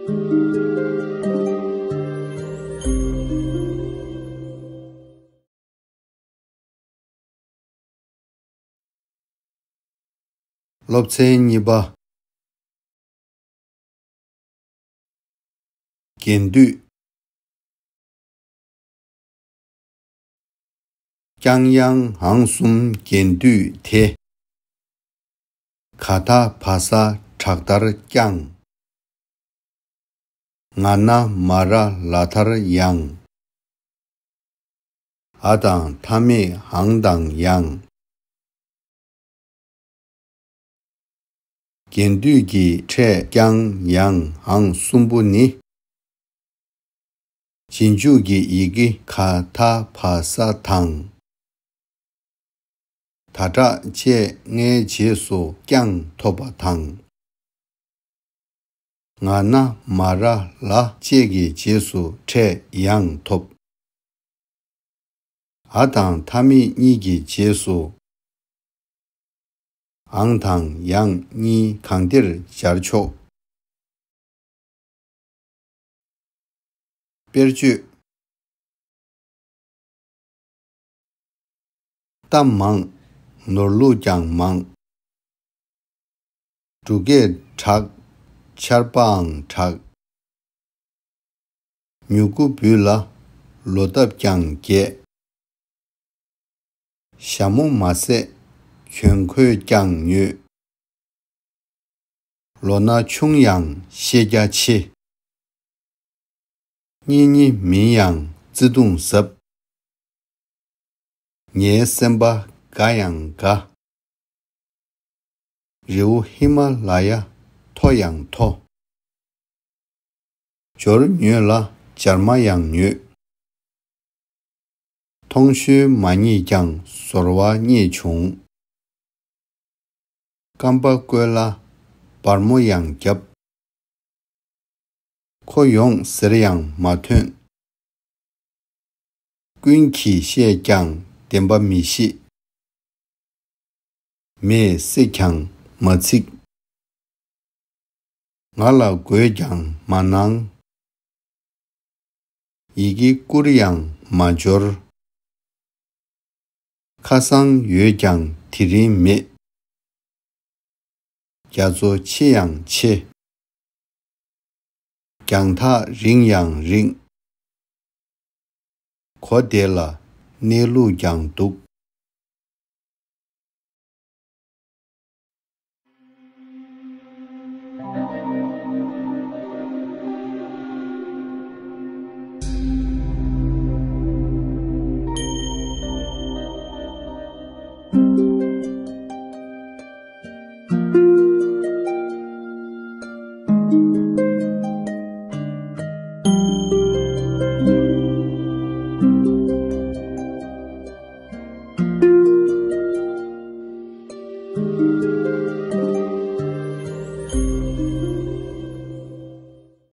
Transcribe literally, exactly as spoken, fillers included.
སློབ་ཚན་གཉིས་པ། རྒྱན་སྡུད། ཀྱང་ཡང་འང་གསུམ་རྒྱན་སྡུད་དེ། ག་ད་བ་ས་དྲག་མཐར་ཀྱང་། ང་ན་མ་ར་ལ་མཐར་ཡང་། འ་དང་མཐའ་མེད་འང་དང་ཡང་། རྒྱན་སྡུད་ཀྱི་ཕྲད་ཀྱང་ཡང་འང་གསུམ་པོ་ནི། རྗེས་འཇུག་གི་ཡི་གེ་ག་ད་བ་ས་དང་། ད་དྲག་བཅས་ལྔའི་རྗེས་སུ་ཀྱང་ཐོབ་པ་དང་། ང་ན་མ་ར་ལ་བཅས་ཀྱི་རྗེས་སུ་ཕྲད་ཡང་ཐོབ། འ་དང་མཐའ་མེད་གཉིས་ཀྱི་རྗེས་སུ་འང་དང་ཡང་གཉིས་གང་བདེར་སྦྱར་ཆོག། དཔེར་བརྗོད། གཏམ་མང་། ནོར་ལུག་ཀྱང་མང་། འབྲུག་སྐད་དྲག་ཆར་པའང་དྲག། མྱུ་གུ་འབུས་ལ་ལོ་འདབ་ཀྱང་རྒྱས། ཞྭ་མོ་མ་ཟད་གྱོན་གོས་ཀྱང་ཉོས། ལོ་ན་ཆུང་ཡང་ཤེས་རྒྱ་ཆེ། གཉེན་ཉེ་མིན་ཡང་བརྩེ་དུང་ཟབ། ངའི་སེམས་པ་དགའ་ཡང་དགའ། རེའུ་ཧི་མ་ལ་ཡ་མཐོ་ཡང་མཐོ། འབྱོར་ཉོས་ལ་འབྱར་མ་ཡང་ཉོས། མཐོང་ཤོས་མ་རྙེད་ཀྱང་ཟོར་བ་རྙེད་བྱུང་། རྐང་པ་བཀོལ་ལ་སྦར་མོ་ཡང་བརྒྱབ། ཁོ་ཡོང་ཟེར་ཡང་མ་ཐོན། ཀུན་གྱིས་བཤད་ཀྱང་བདེན་པ་མི་ཤེས། མེས་བསྲེགས་ཀྱང་མ་ཚིག། ང་ལ་དགོས་ཀྱང་མ་གནང་། ཡི་གེ་བསྐུར་ཡང་མ་འབྱོར། ཁ་སང་ཡོད་ཀྱང་དེ་རིང་མེད། རྒྱ་མཚོ་ཆེ་ཡང་ཆེ། རྒྱང་ཐག་རིང་ཡང་རིང་། གོ་བདེ་ལ་གནས་ལུགས་ཀྱང་འདུག།